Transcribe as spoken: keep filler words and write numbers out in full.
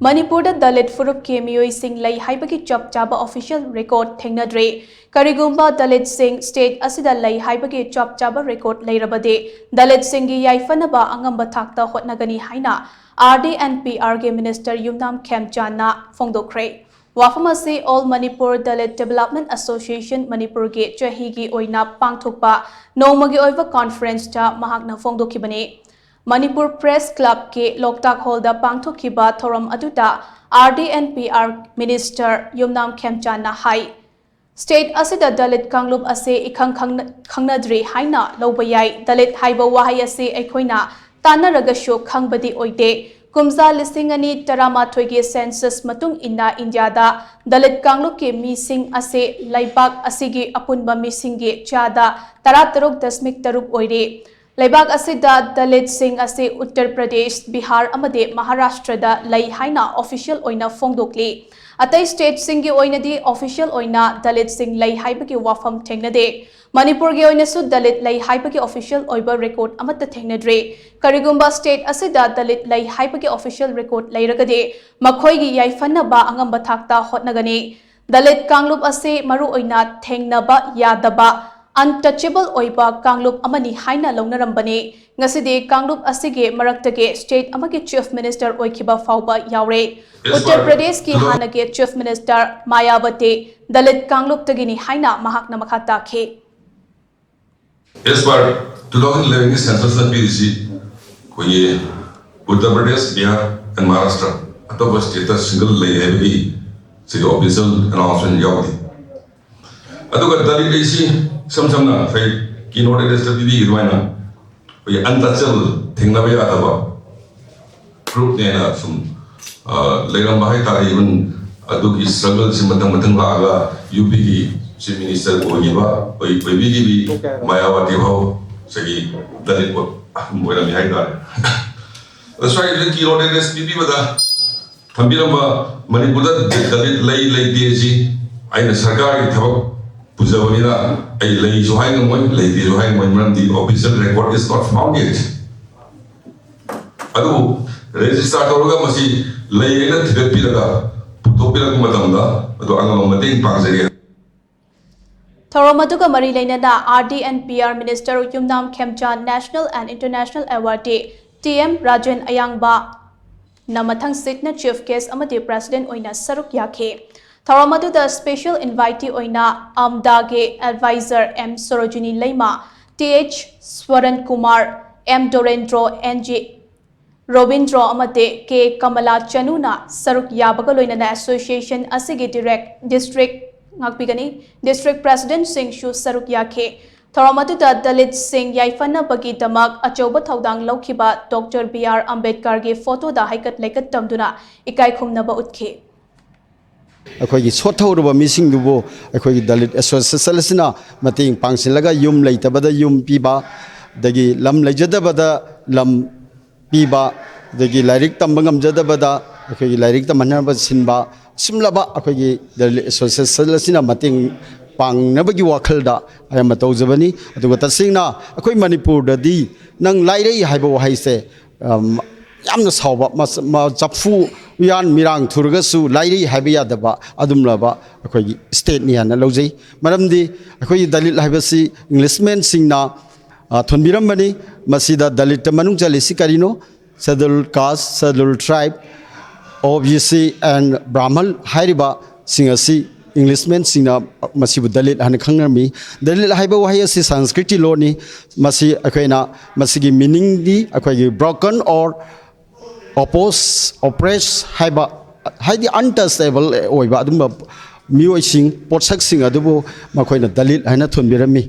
ꯃꯅꯤꯄꯨꯔꯗ ꯗꯂꯤꯠ ꯐꯨꯔꯨꯞꯀꯤ ꯃꯤꯑꯣꯏꯁꯤꯡ ꯂꯩ ꯍꯥꯏꯕꯒꯤ ꯆꯞ ꯆꯥꯕ official record ꯊꯦꯡꯅꯗ꯭ꯔꯤ꯫ ꯀꯔꯤꯒꯨꯝꯕ ꯗꯂꯤꯠꯁꯤꯡ state ꯑꯁꯤꯗ ꯂꯩ ꯍꯥꯏꯕꯒꯤ ꯆꯞ ꯆꯥꯕ record ꯂꯩꯔꯕꯗꯤ, ꯗꯂꯤꯠꯁꯤꯡꯒꯤ ꯌꯥꯏꯐꯅꯕ ꯑꯉꯝꯕ ꯊꯥꯛꯇ ꯍꯣꯠꯅꯒꯅꯤ ꯍꯥꯏꯅ R D and P R ꯒꯤ minister ꯌꯨꯝꯅꯥꯝ ꯈꯦꯝꯆꯥꯟꯅ ꯐꯣꯡꯗꯣꯛꯈ꯭ꯔꯦ꯫ ꯋꯥꯐꯝ ꯑꯁꯤ All Manipur Dalit Development Association ꯃꯅꯤꯄꯨꯔꯒꯤ ꯆꯍꯤꯒꯤ ꯑꯣꯏꯅ ꯄꯥꯡꯊꯣꯛꯄ ꯅꯣꯡꯃꯒꯤ ꯑꯣꯏꯕ conference ꯇ ꯃꯍꯥꯛꯅ ꯐꯣꯡꯗꯣꯛꯈꯤꯕꯅꯤ꯫ ꯃꯅꯤꯄꯨꯔ Press Club ꯀꯤ ꯂꯣꯛꯇꯥꯛ ꯍꯣꯜꯗ ꯄꯥꯡꯊꯣꯛꯈꯤꯕ ꯊꯧꯔꯝ ꯑꯗꯨꯗ R D and P R minister Yumnam ꯈꯦꯝꯆꯥꯟꯅ high, state ꯑꯁꯤꯗ ꯗꯂꯤꯠ ꯀꯥꯡꯂꯨꯞ ꯑꯁꯤ ꯏꯈꯪ ꯈꯪꯅ-, ꯈꯪꯅꯗ꯭ꯔꯤ ꯍꯥꯏꯅ ꯂꯧꯕ ꯌꯥꯏ꯫ ꯗꯂꯤꯠ ꯍꯥꯏꯕ ꯋꯥꯍꯩ ꯑꯁꯤ ꯑꯩꯈꯣꯏꯅ ꯇꯥꯟꯅꯔꯒꯁꯨ ꯈꯪꯕꯗꯤ ꯑꯣꯏꯗꯦ꯫ ꯀꯨꯝꯖꯥ ꯂꯤꯁꯤꯡ ꯑꯅꯤ ꯇꯔꯥꯃꯥꯊꯣꯏꯒꯤ census ꯃꯇꯨꯡ ꯏꯟꯅ ꯏꯟꯗꯤꯌꯥꯗ ꯗꯂꯤꯠ ꯀꯥꯡꯂꯨꯞꯀꯤ ꯃꯤꯁꯤꯡ ꯑꯁꯤ ꯂꯩꯕꯥꯛ ꯑꯁꯤꯒꯤ ꯑꯄꯨꯟꯕ ꯃꯤꯁꯤꯡꯒꯤ ꯆꯥꯗ ꯇꯔꯥꯇꯔꯨꯛ ꯗꯁꯃꯤꯛ ꯇꯔꯨꯛ ꯑꯣꯏꯔꯤ꯫ ꯂꯩꯕꯥꯛ ꯑꯁꯤꯗ ꯗꯂꯤꯠꯁꯤꯡ ꯑꯁꯤ ꯎꯠꯇꯔ ꯄ꯭ꯔꯗꯦꯁ, ꯕꯤꯍꯥꯔ ꯑꯃꯗꯤ ꯃꯍꯥꯔꯥꯁꯇ꯭ꯔꯗ ꯂꯩ ꯍꯥꯏꯅ official ꯑꯣꯏꯅ ꯐꯣꯡꯗꯣꯛꯂꯤ꯫ ꯑꯇꯩ stateꯁꯤꯡꯒꯤ ꯑꯣꯏꯅꯗꯤ official ꯑꯣꯏꯅ ꯗꯂꯤꯠꯁꯤꯡ ꯂꯩ ꯍꯥꯏꯕꯒꯤ ꯋꯥꯐꯝ ꯊꯦꯡꯅꯗꯦ꯫ ꯃꯅꯤꯄꯨꯔꯒꯤ ꯑꯣꯏꯅꯁꯨ ꯗꯂꯤꯠ ꯂꯩ ꯍꯥꯏꯕꯒꯤ official ꯑꯣꯏꯕ record ꯑꯃꯠꯇ ꯊꯦꯡꯅꯗ꯭ꯔꯤ꯫ ꯀꯔꯤꯒꯨꯝꯕ state ꯑꯁꯤꯗ ꯗꯂꯤꯠ ꯂꯩ ꯍꯥꯏꯕꯒꯤ official record ꯂꯩꯔꯒꯗꯤ, ꯃꯈꯣꯏꯒꯤ ꯌꯥꯏꯐꯅꯕ ꯑꯉꯝꯕ ꯊꯥꯛꯇ ꯍꯣꯠꯅꯒꯅꯤ꯫ ꯗꯂꯤꯠ ꯀꯥꯡꯂꯨꯞ ꯑꯁꯤ ꯃꯔꯨꯑꯣꯏꯅ ꯊꯦꯡꯅꯕ ꯌꯥꯗꯕ, untouchable ꯑꯣꯏꯕ ꯀꯥꯡꯂꯨꯞ ꯑꯃꯅꯤ ꯍꯥꯏꯅ ꯂꯧꯅꯔꯝꯕꯅꯤ꯫ ꯉꯁꯤꯗꯤ ꯀꯥꯡꯂꯨꯞ ꯑꯁꯤꯒꯤ ꯃꯔꯛꯇꯒꯤ state ꯑꯃꯒꯤ chief minister ꯑꯣꯏꯈꯤꯕ ꯐꯥꯎꯕ ꯌꯥꯎꯔꯦ꯫ Yes, Uttar sir. ꯄ꯭ꯔꯗꯦꯁꯀꯤ ꯍꯥꯟꯅꯒꯤ chief minister ꯃꯥꯌꯥꯕꯇꯤ ꯗꯂꯤꯠ ꯀꯥꯡꯂꯨꯞꯇꯒꯤꯅꯤ ꯍꯥꯏꯅ ꯃꯍꯥꯛꯅ ꯃꯈꯥ ꯇꯥꯈꯤ꯫ As per two thousand elevenꯒꯤ censusꯅ ꯄꯤꯔꯤꯁꯤ ꯑꯩꯈꯣꯏꯒꯤ ꯎꯠꯇꯔ ꯄ꯭ꯔꯗꯦꯁ, ꯕꯤꯍꯥꯔ and ꯃꯍꯥꯔꯥꯁꯇ꯭ꯔ, ꯑꯇꯣꯞꯄ stateꯇ single ꯂꯩ ꯍꯥꯏꯕꯒꯤ ꯁꯤꯒꯤ official announcement ꯌꯥꯎꯗꯦ꯫ ꯑꯗꯨꯒ ꯗꯂꯤꯠ ꯑꯩꯁꯤ ꯏꯁꯝ ꯁꯝꯅ ꯉꯁꯥꯏ ꯀꯤꯅꯣꯠ ꯑꯦꯗ꯭ꯔꯦꯁꯇ ꯄꯤꯕꯤꯈꯤ ꯑꯗꯨꯃꯥꯏꯅ ꯑꯩꯈꯣꯏꯒꯤ untouchable, ꯊꯦꯡꯅꯕ ꯌꯥꯗꯕ groupꯅꯦꯅ ꯁꯨꯝ, ꯑ, ꯂꯩꯔꯝꯕ ꯍꯥꯏꯇꯥꯔꯦ꯫ Even ꯑꯗꯨꯒꯤ struggleꯁꯤ ꯃꯊꯪ ꯃꯊꯪ ꯂꯥꯛꯑꯒ UPꯒꯤ chief minister ꯑꯣꯏꯈꯤꯕ, ꯑꯣꯏ-, ꯑꯣꯏꯕꯤꯈꯤꯕ ꯃꯥꯌꯥꯋꯥꯇꯤ ꯐꯥꯎ ꯉꯁꯥꯏꯒꯤ ꯗꯂꯤꯠ ꯑꯣꯏꯔꯝꯃꯤ ꯍꯥꯏꯇꯥꯔꯦ꯫ ꯑꯗꯣ ꯁ꯭ꯋꯥꯏꯗ ꯀꯤꯅꯣꯠ ꯑꯦꯗ꯭ꯔꯦꯁ ꯄꯤꯕꯤꯕꯗ ꯊꯝꯕꯤꯔꯝꯕ ꯃꯅꯤꯄꯨꯔꯗ ꯗꯂꯤꯠ ꯂꯩ ꯂꯩꯇꯦ ꯑꯁꯤ ꯑꯩꯅ ꯁꯔꯀꯥꯔꯒꯤ ꯊꯕꯛ ꯄꯨꯖꯕꯅꯤꯅ ꯑꯩ ꯂꯩꯁꯨ ꯍꯥꯏ ꯉꯝꯃꯣꯏ, ꯂꯩꯇꯦꯁꯨ ꯍꯥꯏ ꯉꯝꯃꯣꯏ, ꯃꯔꯝꯗꯤ official record is not found yet꯫ ꯑꯗꯨꯕꯨ ꯔꯦꯖꯤꯁꯇꯥꯔ ꯇꯧꯔꯒ ꯃꯁꯤ ꯂꯩꯔꯦꯅ ꯊꯤꯒꯠꯄꯤꯔꯒ ꯄꯨꯊꯣꯛꯄꯤꯔꯛꯄ ꯃꯇꯝꯗ ꯑꯗꯨ ꯑꯉꯝꯕ ꯃꯇꯦꯡ ꯄꯥꯡꯖꯒꯦ꯫ ꯊꯧꯔꯝ ꯑꯗꯨꯒ ꯃꯔꯤ ꯂꯩꯅꯅ R D and PR Minister Yumnam ꯈꯦꯝꯆꯥꯟ National and International Awardee T M Rajen ꯑꯌꯥꯡꯕꯅ ꯃꯊꯪꯁꯤꯠꯅ Chief Guest ꯑꯃꯗꯤ President ꯑꯣꯏꯅ ꯁꯔꯨꯛ ꯌꯥꯈꯤ꯫ ꯊꯧꯔꯝ ꯑꯗꯨꯗ Special Invitee ꯑꯣꯏꯅ ꯑꯝꯗꯥꯒꯤ Advisor M Sarojini Leima, Th Swaran Kumar, M Dorendro, N G Robindro ꯑꯃꯗꯤ ꯀꯦ ꯀꯃꯂꯥ ꯆꯅꯨꯅ ꯁꯔꯨꯛ ꯌꯥꯕꯒ ꯂꯣꯏꯅꯅ association ꯑꯁꯤꯒꯤ direct district ꯉꯥꯛꯄꯤꯒꯅꯤ꯫ District Presidentꯁꯤꯡꯁꯨ ꯁꯔꯨꯛ ꯌꯥꯈꯤ꯫ ꯊꯧꯔꯝ ꯑꯗꯨꯗ ꯗꯂꯤꯠꯁꯤꯡ ꯌꯥꯏꯐꯅꯕꯒꯤꯗꯃꯛ ꯑꯆꯧꯕ ꯊꯧꯗꯥꯡ ꯂꯧꯈꯤꯕ Doctor B R ꯑꯝꯕꯦꯗꯀꯔꯒꯤ ꯐꯣꯇꯣꯗ ꯍꯩꯀꯠ ꯂꯩꯀꯠ ꯇꯝꯗꯨꯅ ꯏꯀꯥꯏ ꯈꯨꯝꯅꯕ ꯎꯠꯈꯤ꯫ ꯑꯩꯈꯣꯏꯒꯤ ꯁꯣꯠꯊꯍꯧꯔꯕ ꯃꯤꯁꯤꯡꯗꯨꯕꯨ ꯑꯩꯈꯣꯏꯒꯤ ꯗꯂꯤꯠ ꯑꯦꯁꯣꯁꯤꯌꯦꯁꯟ ꯑꯁꯤꯅ ꯃꯇꯦꯡ ꯄꯥꯡꯁꯤꯜꯂꯒ ꯌꯨꯝ ꯂꯩꯇꯕꯗ ꯌꯨꯝ ꯄꯤꯕ, ꯑꯗꯒꯤ ꯂꯝ ꯂꯩꯖꯗꯕꯗ ꯂꯝ ꯄꯤꯕ, ꯑꯗꯒꯤ ꯂꯥꯏꯔꯤꯛ ꯇꯝꯕ ꯉꯝꯖꯗꯕꯗ ꯑꯩꯈꯣꯏꯒꯤ ꯂꯥꯏꯔꯤꯛ ꯇꯝꯍꯟꯅꯕ ꯁꯤꯟꯕ, ꯑꯁꯨꯝꯂꯕ ꯑꯩꯈꯣꯏꯒꯤ ꯗꯂꯤꯠ ꯑꯦꯁꯣꯁꯤꯌꯦꯁꯟ ꯑꯁꯤꯅ ꯃꯇꯦꯡ ꯄꯥꯡꯅꯕꯒꯤ ꯋꯥꯈꯜꯗ ꯑꯌꯥꯝꯕ ꯇꯧꯖꯕꯅꯤ꯫ ꯑꯗꯨꯒ ꯇꯁꯦꯡꯅ ꯑꯩꯈꯣꯏ ꯃꯅꯤꯄꯨꯔꯗꯗꯤ ꯅꯪ ꯂꯥꯏꯔꯩ ꯍꯥꯏꯕ ꯋꯥꯍꯩꯁꯦ, ꯑꯝ, ꯌꯥꯝꯅ ꯁꯥꯎꯕ, ꯃꯁ-, ꯃ-, ꯆꯐꯨ ꯎꯌꯥꯟ ꯃꯤꯔꯥꯡ ꯊꯨꯔꯒꯁꯨ ꯂꯥꯏꯔꯩ ꯍꯥꯏꯕ ꯌꯥꯗꯕ ꯑꯗꯨꯝꯂꯕ ꯑꯩꯈꯣꯏꯒꯤ ꯁ꯭ꯇꯦꯠꯅꯤ ꯍꯥꯏꯅ ꯂꯧꯖꯩ꯫ ꯃꯔꯝꯗꯤ ꯑꯩꯈꯣꯏꯒꯤ ꯗꯂꯤꯠ ꯍꯥꯏꯕꯁꯤ ꯏꯪꯂꯤꯁꯃꯦꯟꯁꯤꯡꯅ, ꯑ, ꯊꯣꯟꯕꯤꯔꯝꯕꯅꯤ꯫ ꯃꯁꯤꯗ ꯗꯂꯤꯠꯇ ꯃꯅꯨꯡ ꯆꯜꯂꯤꯁꯤ ꯀꯔꯤꯅꯣ? Scheduled Caste, Scheduled Tribe, O B C and Brahman ꯍꯥꯏꯔꯤꯕꯁꯤꯡ ꯑꯁꯤ ꯏꯪꯂꯤꯁꯃꯦꯟꯁꯤꯡꯅ ꯃꯁꯤꯕꯨ ꯗꯂꯤꯠ ꯍꯥꯏꯅ ꯈꯪꯅꯔꯝꯃꯤ꯫ ꯗꯂꯤꯠ ꯍꯥꯏꯕ ꯋꯥꯍꯩ ꯑꯁꯤ ꯁꯪꯁꯀ꯭ꯔꯤꯠꯀꯤ ꯂꯣꯟꯅꯤ꯫ ꯃꯁꯤ ꯑꯩꯈꯣꯏꯅ ꯃꯁꯤꯒꯤ ꯃꯤꯅꯤꯡꯗꯤ ꯑꯩꯈꯣꯏꯒꯤ broken or oppose, oppress ꯍꯥꯏꯕ, ꯍꯥꯏꯗꯤ untouchable ꯑꯣꯏꯕ ꯑꯗꯨꯝꯕ ꯃꯤꯑꯣꯏꯁꯤꯡ, ꯄꯣꯠꯁꯛꯁꯤꯡ ꯑꯗꯨꯕꯨ ꯃꯈꯣꯏꯅ ꯗꯂꯤꯠ ꯍꯥꯏꯅ ꯊꯣꯟꯕꯤꯔꯝꯃꯤ꯫